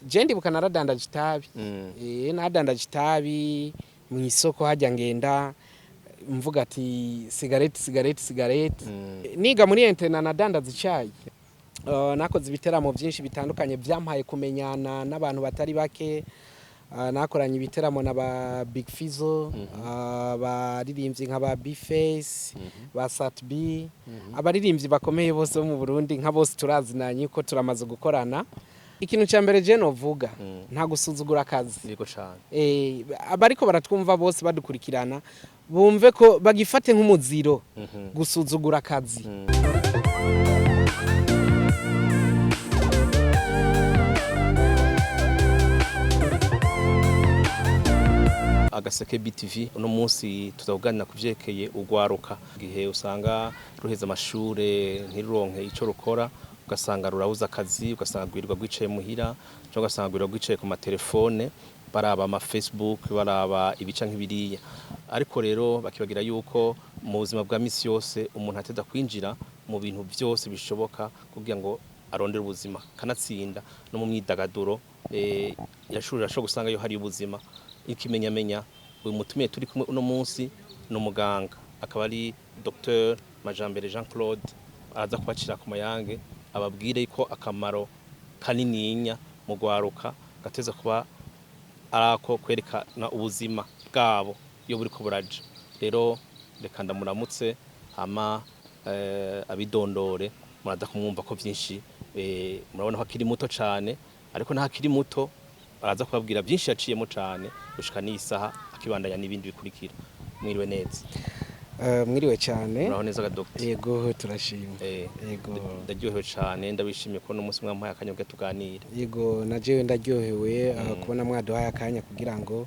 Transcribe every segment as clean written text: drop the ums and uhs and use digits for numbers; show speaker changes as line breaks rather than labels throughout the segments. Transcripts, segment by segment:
Je ndibuka naradandaje itabi. Nadandaje itabi mu isoko hajya, ngenda mvuga ati cigarette, cigarette, cigarette. Niga muri internat nadandaza icayi. Nakoze ibiteramo byinshi bitandukanye byampaye kumenyana n'abantu batari bake. Nakoranye ibiteramo na ba Big Fizzo, abaririmbyi nka ba B-Face, ba Sat B, abaririmbyi bakomeye bose bo mu Burundi, nka bose turazinanye ko turamaze gukorana. Ikintu cya mbere je novuga, nta gusuzugura akazi.
Yego cane.
Abariko baratwumva bose badukurikirana bumve ko bagifate nk'umuziro gusuzugura akazi.
Agaseke BTV, uno munsi tuzakuganira ku vyerekeye urwaruka, igihe usanga ruheza amashure ntiruronke ico rukora, ugasanga rurabuze akazi, ugasanga rwirirwa rwicaye muhira, cyangwa ugasanga rwirirwa rwicaye ku matelefone baraba ama Facebook, baraba ibica nk'ibiriya. Ariko rero bakibagira yuko mu buzima bwa misi yose umuntu ateza kwinjira mu bintu vyose bishoboka kugira ngo arondere ubuzima, kanatsinda no mu myidagaduro irashobora gusanga yo hari ubuzima. Ikimenyamenya, uyu mutumiye turi kumwe uno munsi ni umuganga, akaba ari Dr Majambere Jean Claude. Araza kubacira ku mayange, ababwire ko akamaro kanininya mu gwaruka gateza kuba ari ako kwerekana ubuzima bwabo iyo buriko buraja. Rero reka ndamuramutse, hama abidondore. Muraza kumwumva ko vyinshi. Murabona ko akiri muto cane, ariko naho akiri muto araza kubabwira byinshi yaciyemo cane gushika n'iyi saha, akibandanya n'ibindi bikurikira. Mwiriwe neza?
Mwiriwe cyane.
Muraho neza ga docteur?
Yego, turashima. Yego.
Ndaryohewe cane, ndabishimiye ko n'umunsi mwampaye akanya kugira tuganire.
Yego, na jewe ndaryohewe kubona mwaduhaye akanya kugira ngo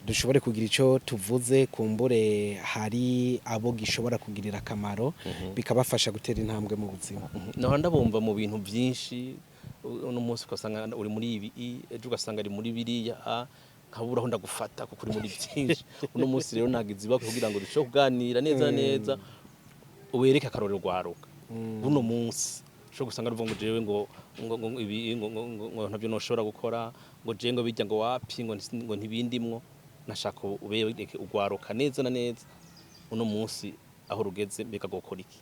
dushobore kugira ico tuvuze, kumbure hari abo gishobora kugirira akamaro, bikabafasha gutera intambwe mu buzima.
Nahora ndabumva mu bintu byinshi. Uno munsi ugasanga uri muri ibi, ejo ugasanga ari muri biriya, nkabura aho ndagufata kuko uri muri byinshi. Uno munsi rero nagize ibako kugira ngo dushobore kuganira neza neza, uwereke akarorero rwaruka buno munsi ushobora gusanga ruvuga ngo jewe ngo ibi ngo ntabyo noshobora gukora, ngo jewe ngo bijya ngo wapi, ngo ntibindimwo. Nashaka ubereke urwaruka neza na neza uno munsi aho rugeze, mbega gukora iki?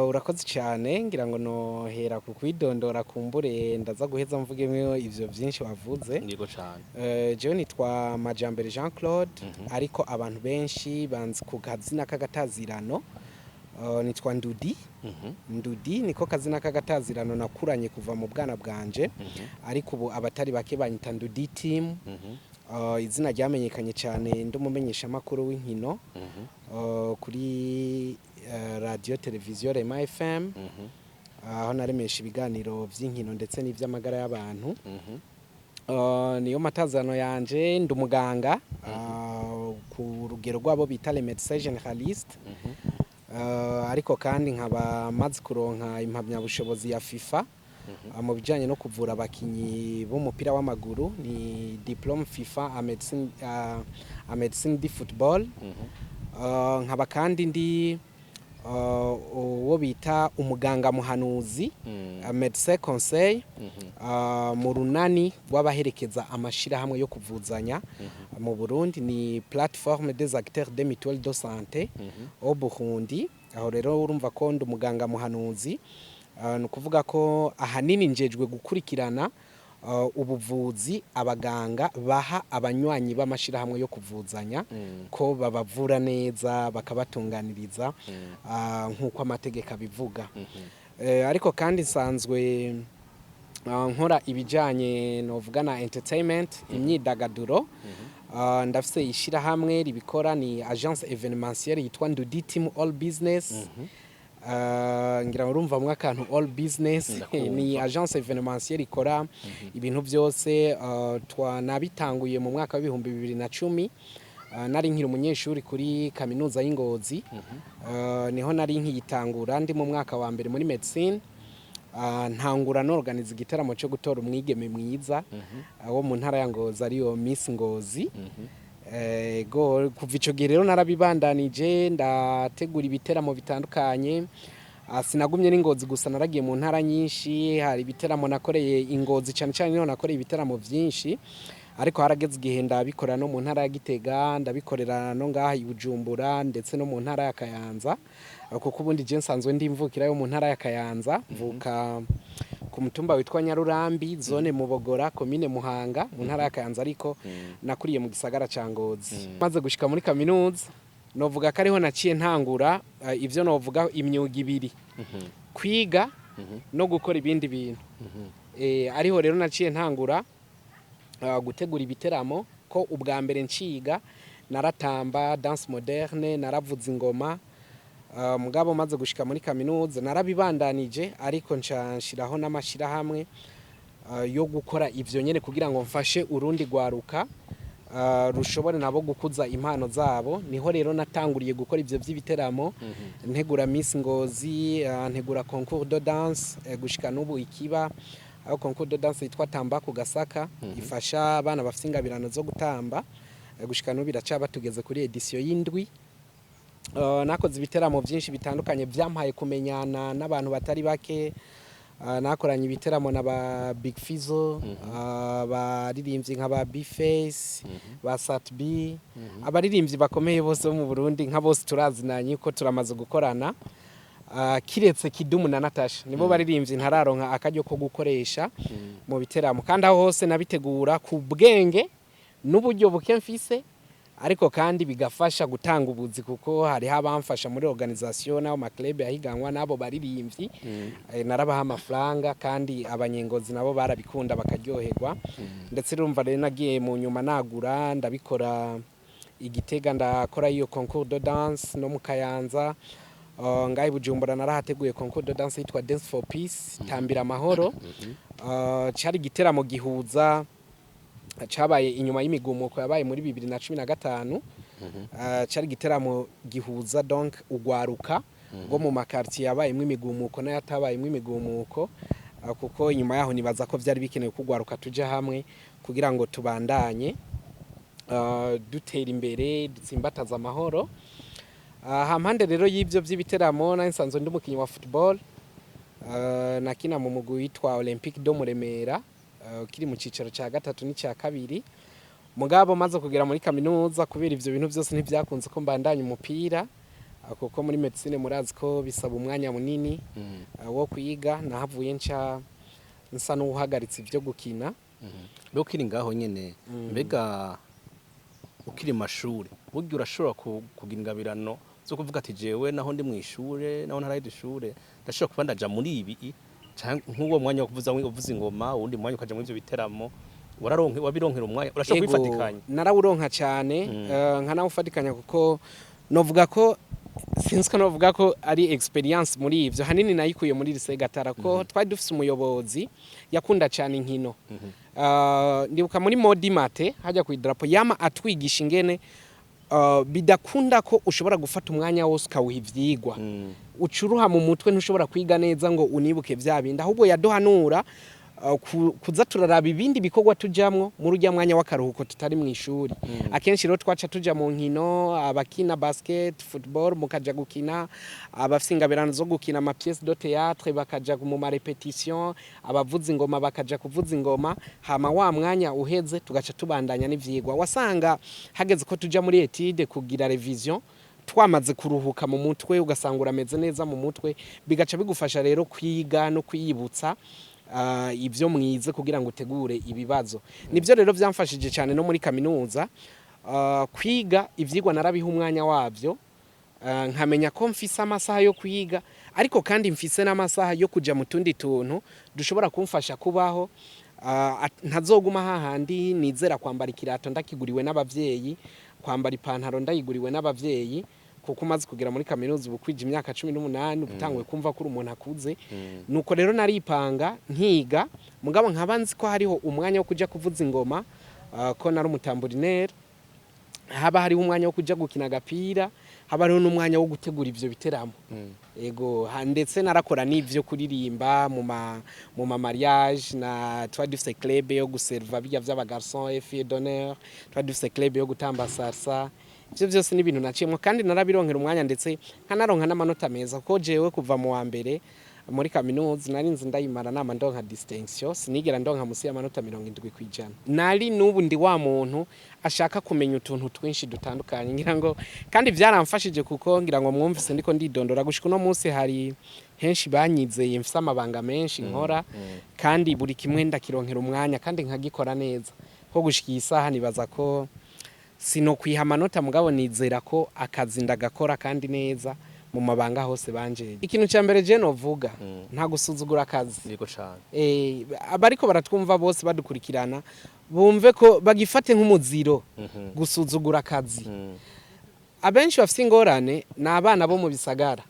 Urakoze cyane. Ngira ngo nohera ku kwidondora, kumbure ndaza guheza mvugemwo ivyo byinshi wavuze.
Yego cane.
Jewe nitwa Majambere Jean Claude, ariko abantu benshi banzi ku kazina k'agatazirano. Nitwa Ndudi. Ndudi niko kazina k'agatazirano nakuranye kuva mu bwana bwanje, ariko ubu abatari bake banyita Ndudi Team. Izina ryamenyekanye cyane ndi umumenyeshamakuru w'inkino kuri radio televiziyo Rema FM, aho naremesha ibiganiro by'inkino ndetse n'iby'amagara y'abantu. Niyo matazano yanje. Ndi umuganga ku rugero rwabo bita le médecin généraliste. Ariko kandi nkaba maze kuronka impamyabushobozi ya FIFA mu bijyanye no kuvura abakinyi b'umupira w'amaguru, ni diplôme FIFA en médecine du football. Nkaba kandi ndi uwo bita umuganga muhanuzi, médecin conseil, mu runani rw'abaherekeza amashirahamwe yo kuvuzanya mu Burundi, ni plateforme des acteurs des mutuelles de santé au Burundi. Aho rero urumva ko ndi umuganga muhanuzi. Ni ukuvuga ko ahanini njejwe gukurikirana ubuvuzi abaganga baha abanywanyi b'amashirahamwe yo kuvuzanya, ko babavura neza, bakabatunganiriza nk'uko amategeko abivuga. Ariko kandi nsanzwe nkora ibijanye novuga na entertainment, imyidagaduro. Ndafise ishirahamwe ribikora, ni agence événementielle yitwa Ndudi Team All Business. Ngira ngo urumva mwe akantu all business.
Ndakumva.
Ni agence événementielle ikora ibintu byose. Twanabitanguye mu mwaka wa 2010, nari nkiri umunyeshuri kuri kaminuza y'Ingozi. Niho nari nkiyitangura, ndi mu mwaka wa mbere muri médecine. Ntangura norganiza igitaramo cyo gutora umwigeme mwiza wo mu ntara ya Ngozi, ariyo Miss Ngozi. Ego, kuva ico gihe rero narabibandanije, ndategura ibiteramo bitandukanye. Sinagumye n'Ingozi gusa, naragiye mu ntara nyinshi. Hari ibiteramo nakoreye Ingozi, cyane cyane niho nakoreye ibiteramo byinshi, ariko harageze igihe ndabikorera no mu ntara ya Gitega, ndabikorera no ngaha i Bujumbura, ndetse no mu ntara ya Kayanza. Kuko ubundi je nsanzwe ndi imvukira yo mu ntara ya Kayanza, mvuka ku mutumba witwa Nyarurambi, zone Mubogora, komine Muhanga, mu ntara ya Kayanza, ariko nakuriye mu gisagara ca Ngozi. Maze gushika muri kaminuza, novuga ko ariho naciye ntangura ivyo novuga imyuga ibiri: kwiga no gukora ibindi bintu. Ariho rero naciye ntangura gutegura ibiteramo, ko ubwa mbere nciga naratamba danse moderne, naravuza ingoma. Mugabo maze gushika muri kaminuza narabibandanije, ariko nca nshiraho n'amashirahamwe yo gukora ivyo nyene kugira ngo mfashe urundi rwaruka rushobore nabo gukuza impano zabo. Niho rero natanguriye gukora ivyo vy'ibiteramo, ntegura Miss Ngozi, ntegura concours de danse, gushika n'ubu ikiba, aho concours de danse yitwa Tamba ku Gasaka, ifasha abana bafite ingabirano zo gutamba. Gushika n'ubu iracaba, tugeze kuri édition y'indwi. Nakoze ibiteramo byinshi bitandukanye byampaye kumenyana n'abantu batari bake. Nakoranye ibiteramo na ba Big Fizzo, abaririmbyi nka ba B-Face, ba Sat B, abaririmbyi bakomeye bose bo mu Burundi, nka bose turazinanye ko turamaze gukorana. Kiretse Kidumu na Natasha, nibo baririmbyi ntararonka akaryo ko gukoresha mu biteramo. Kandi aho hose nabitegura ku bwenge n'uburyo buke mfise, ariko kandi bigafasha gutanga ubuzi, kuko hariho abamfasha muri organisation n'abo ma club yahiganwa n'abo baririmbyi. Narabaha amafaranga, kandi abanyengozi nabo barabikunda bakaryoherwa. Ndetse urumva rero nagiye mu nyuma nagura, ndabikora Igitega, ndakora iyo concours de danse no mu Kayanza. Ngaho i Bujumbura narahateguye concours de danse yitwa Dance for Peace, tambira amahoro. Cari igiteramo gihuza, cabaye inyuma y'imigumuko yabaye muri 2015. Cari igiteramo gihuza donc ugwaruka rwo mu ma quartier yabayemwo imigumuko n'ayatabayemwo imigumuko. Kuko inyuma yaho nibaza ko vyari bikenewe kugwaruka tuja hamwe kugira ngo tubandanye dutera imbere, dutsimbataza amahoro. Hampande rero y'ivyo vy'ibiteramo, nari nsanzwe ndi umukinyi wa football. Nakina mu mugwi witwa Olympique de Muremera, ukiri mu cicaro ca gatatu n'icya kabiri. Mugabo maze kugera muri kaminuza, kubera ivyo bintu byose, ntibyakunze ko mbandanya umupira, kuko muri médecine murazi ko bisaba umwanya munini wo kwiga. Nahavuye nca nsa n'uwuhagaritse ivyo gukina.
Mbega ukiri ngaho nyene, mbega ukiri mu mashuri, burya urashobora kugira ingabirano zo kuvuga ati: "Jewe naho ndi mu ishure, naho ntaraheza ishure, ndashobora kuba ndaja muri ibi", canke nk'uwo mwanya wo kuvuza, uvuza ingoma, uwundi mwanya ukaja muri ivyo biteramo, wararonke, wabironkera umwanya, urashobora
Ego,
kubifatikanya?
Narawuronka cyane, nkanawufatikanya, kuko novuga ko sinzi ko novuga ko ari expérience muri ivyo, hanini nayikuye muri lycée Gatara, ko twari dufise umuyobozi yakunda cyane inkino. Ndibuka muri modi maths hajya ku idarapo, yama atwigisha ingene bidakunda ko ushobora gufata umwanya wose ukawuha ivyigwa, ucuruha mu mutwe, ntushobora kwiga neza ngo unibuke vya bindi. Ahubwo yaduhanura kuza turaraba ibindi bikorwa tujamwo muri urya mwanya w'akaruhuko tutari mu ishuri. Akenshi rero twaca tuja mu nkino, abakina basket, football mukaja gukina, abafise ingabirano zo gukina ama pièces de théâtre bakaja mu ma répétition, abavuza ingoma bakaja kuvuza ingoma, hama wa mwanya uheze tugaca tubandanya n'ivyigwa. Wasanga hageze ko tuja muri étude kugira révision, twamaze kuruhuka mu mutwe, ugasanga urameze neza mu mutwe, bigaca bigufasha rero kwiga no kwiyibutsa ibyo mwize kugira ngo utegure ibibazo. Nibyo rero byamfashije cyane no muri kaminuza. Kwiga ivyigwa narabiha umwanya wabyo, nkamenya ko mfise amasaha yo kwiga, ariko kandi mfise n'amasaha yo kuja mu tundi tuntu dushobora kumfasha kubaho. Ntazoguma hahandi nizera kwambara ikirato ndakiguriwe n'abavyeyi, kwambara ipantaro ndayiguriwe n'abavyeyi, kuko umaze kugera muri kaminuza uba ukwije imyaka 18, uba utanguye kumva ko uri umuntu akuze. Nuko rero naripanga nkiga, mugabo nkaba nzi ko hariho umwanya wo kuja kuvuza ingoma, ko nari umu tambourinaire, haba hariho umwanya wo kuja gukina agapira, haba hariho n'umwanya wo gutegura ivyo biteramo. Ego, ndetse narakora n'ivyo kuririmba mu ma mariage. Na twari dufise club yo guserva, bijya vy'aba garçon et filles d'honneur, twari dufise club yo gutamba salsa. Ivyo vyose ni ibintu naciyemwo kandi narabironkera umwanya, ndetse nkanaronka n'amanota meza, kuko jewe kuva mu wa mbere muri kaminuza nari nzi ndayimara nama ndonka distinction, sinigera ndonka musi y'amanota 70%. Nari n'ubu ndi wa muntu ashaka kumenya utuntu twinshi dutandukanye, ngira ngo kandi vyaramfashije, kuko ngira ngo mwumvise ndiko ndidondora. Gushika uno munsi hari henshi banyizeye, mfise amabanga menshi nkora, kandi buri kimwe ndakironkera umwanya kandi nkagikora neza. Ko gushika iyi saha nibaza ko sinokwiha amanota, mugabo nizera ko akazi ndagakora kandi neza mu mabanga hose banjeje. Ikintu cya mbere je novuga, nta gusuzugura akazi.
Yego cane.
Abariko baratwumva bose badukurikirana bumve ko bagifate nk'umuziro gusuzugura akazi. Abenshi bafise ingorane ni abana bo mu bisagara.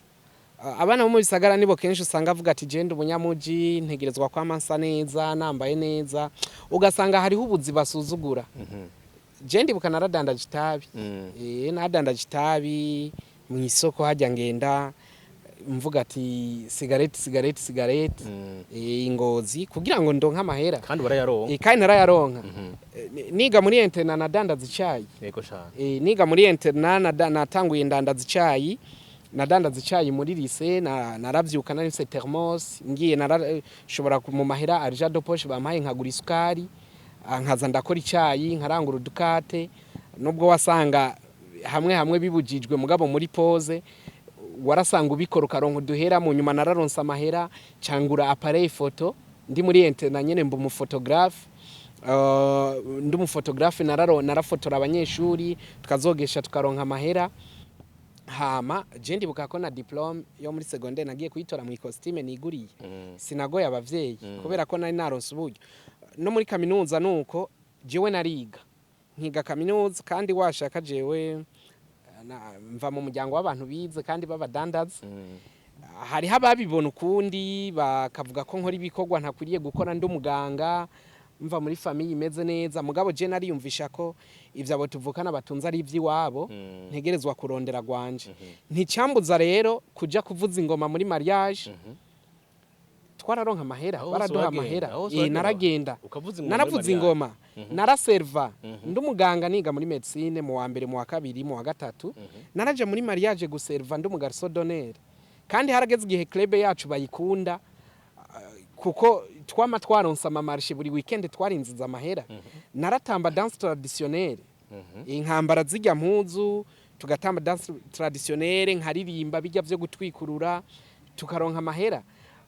Abana bo mu bisagara nibo kenshi usanga avuga ati: "Jenda umunyamuji, ntegerezwa kwama nsa neza, nambaye neza." Ugasanga hariho ubuzi basuzugura. Je ndibuka naradandaje itabi. Nadandaje itabi mu isoko hajya, ngenda mvuga ati: "Cigarette, cigarette, cigarette." Ingozi kugira ngo ndonke amahera.
Kandi warayaronka?
Kandi narayaronka. Niga muri internat nadandaza icayi.
Yego cane.
Niga muri internat natanguye ndandaza icayi, nadandaza icayi muri lycée. Naravyuka nari mfise thermos, ngiye narashobora mu mahera argent de poche bampaye nkagura isukari, nkaza ndakora icayi, nkarangura udukate, nubwo wasanga hamwe hamwe bibujijwe, mugabo muri pause warasanga ubikora ukaronka uduhera. Mu nyuma nararonse amahera cangura appareil photo ndi muri internat nyene, mba umuphotographe. Ndi umuphotographe, narafotora abanyeshuri tukazogesha tukaronka amahera. Hama je ndibuka ko na diplôme yo muri secondaire nagiye kuyitora mu costume niguriye, sinagoye abavyeyi kubera ko nari naronse uburyo. No muri kaminuza nuko, jewe nariga nkiga kaminuza, kandi washaka jewe mva mu muryango w'abantu bize kandi b'abadandaza. Hariho ababibona ukundi, bakavuga ko nkora ibikorwa ntakwiriye gukora, ndi umuganga, mva muri famille imeze neza. Mugabo je nariyumvisha ko ivyo abo tuvukana batunze ari ivy'iwabo, ntegerezwa kurondera gwanje. Nticambuza rero kuja kuvuza ingoma muri mariage, twararonka amahera.
Aho hose
Baraduha
wagenda,
amahera.
aho hose wagenda.
Naragenda.
Ukavuza ingoma muri
Naravuza
mariage.
ingoma, naraserva ndi umuganga, niga muri médecine mu wa mbere, mu wa kabiri, mu wa gatatu. Naraje muri mariage guserva ndi umugarçon d'honneur, kandi harageze igihe club yacu bayikunda, kuko twama twaronse amamarché buri weekend, twarinziza amahera. Naratamba danse traditionnelle, inkambara zijya mpuzu, tugatamba danse traditionnelle, nkaririmba bijya vyo gutwikurura, tukaronka amahera.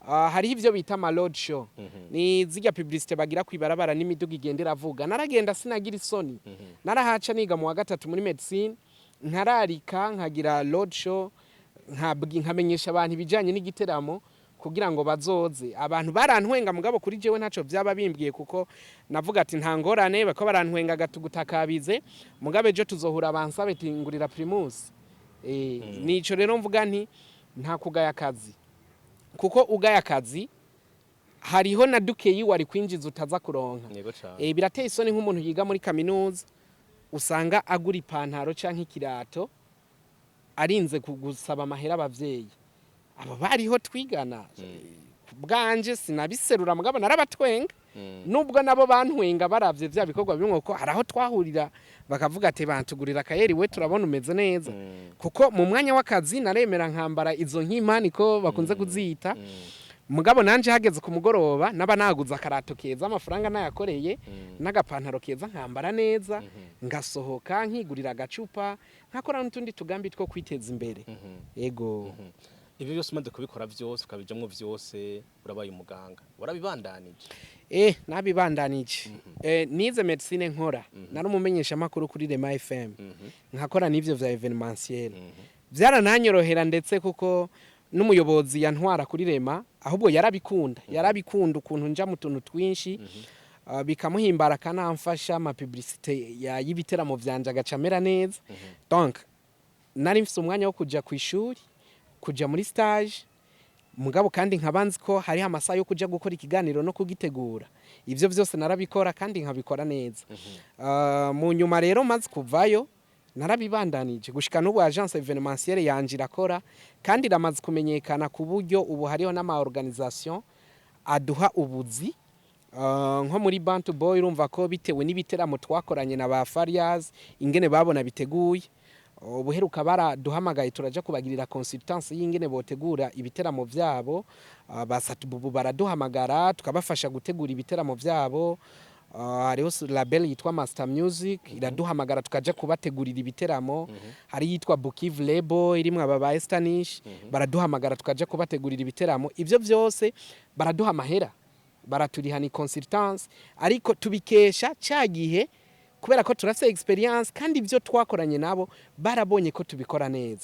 Hariho ivyo bita ama road show, ni zijya publicité bagira kwibarabara n'imiduga igenda iravuga. Naragenda, sinagira isoni, narahaca niga mu wa gatatu muri médecine, nkararika, nkagira road show, nkamenyesha abantu ibijanye n'igiteramo kugira ngo bazoze. Abantu barantwenga, mugabo kuri jewe ntaco vyaba bimbwiye, kuko navuga ati: "Nta ngorane, bako barantwenga gatugutakabize, mugabe ejo tuzohura bansabe tingurira Primus." Nico rero mvuga nti nta kugaya akazi, kuko ugaya akazi hariho na dukeyi wari kwinjiza utaza kuronka.
Yego cane.
Birateye isoni nk'umuntu yiga muri kaminuza usanga agura ipantaro canke ikirato arinze kugusaba amahera abavyeyi. Abo bariho twigana bwanje sinabiserura, mugabo narabatwenga, nubwo nabo bantwenga baravye vya bikorwa bimwe, ko hari aho twahurira bakavuga ati: "Bantugurira akayeri, we turabona umeze neza." Kuko mu mwanya w'akazi naremera nkambara izo nkimani ko bakunze kuzita, mugabo nanje hageze ku mugoroba naba naguze akarato keza, amafaranga nayakoreye, n'agapantaro keza, nkambara neza, ngasohoka, nkigurira agacupa, nkakora n'utundi tugambi two kwiteza imbere. Yego.
Ibyo byose umaze kubikora byose, ukabijamwo byose, urabaye umuganga, warabibandanije?
Nabibandanije. Nize médecine nkora, nari umumenyesha makuru kuri Rema FM, nkakora n'ivyo vya événementiel. Byarananyorohera ndetse, kuko n'umuyobozi yantwara kuri Rema ahubwo yarabikunda, yarabikunda ukuntu nja mu tuntu twinshi, bikamuhimbara, akanamfasha ama publicité ya y'ibiteramo vyanje agaca amera neza. Donc nari mfise umwanya wo kuja ku ishuri, kuja muri stage, mugabo kandi nkaba nzi ko hariho amasaha yo kuja gukora ikiganiro no kugitegura. Ivyo vyose narabikora kandi nkabikora neza. Mu nyuma rero maze kuvayo narabibandanije gushika n'ubu. Agence événementielle yanje irakora kandi iramaze kumenyekana, ku buryo ubu hariho n'ama organisation aduha ubuzi. Nko muri Bantu Boy, urumva ko bitewe n'ibiteramo twakoranye na ba Farias, ingene babona biteguye. Ubuheruka baraduhamagaye, turaja kubagirira consultance y'ingene botegura ibiteramo vyabo. Basatububu baraduhamagara, tukabafasha gutegura ibiteramo vyabo. Hariho label yitwa Master Music, iraduhamagara tukaja kubategurira ibiteramo. Hari yitwa Bukiv Label irimwo aba ba Estanish, baraduhamagara tukaja kubategurira ibiteramo. Ivyo vyose baraduha amahera, baraturiha, ni consultance, ariko tubikesha ca gihe kubera ko turafise experience, kandi ivyo twakoranye nabo barabonye ko tubikora neza.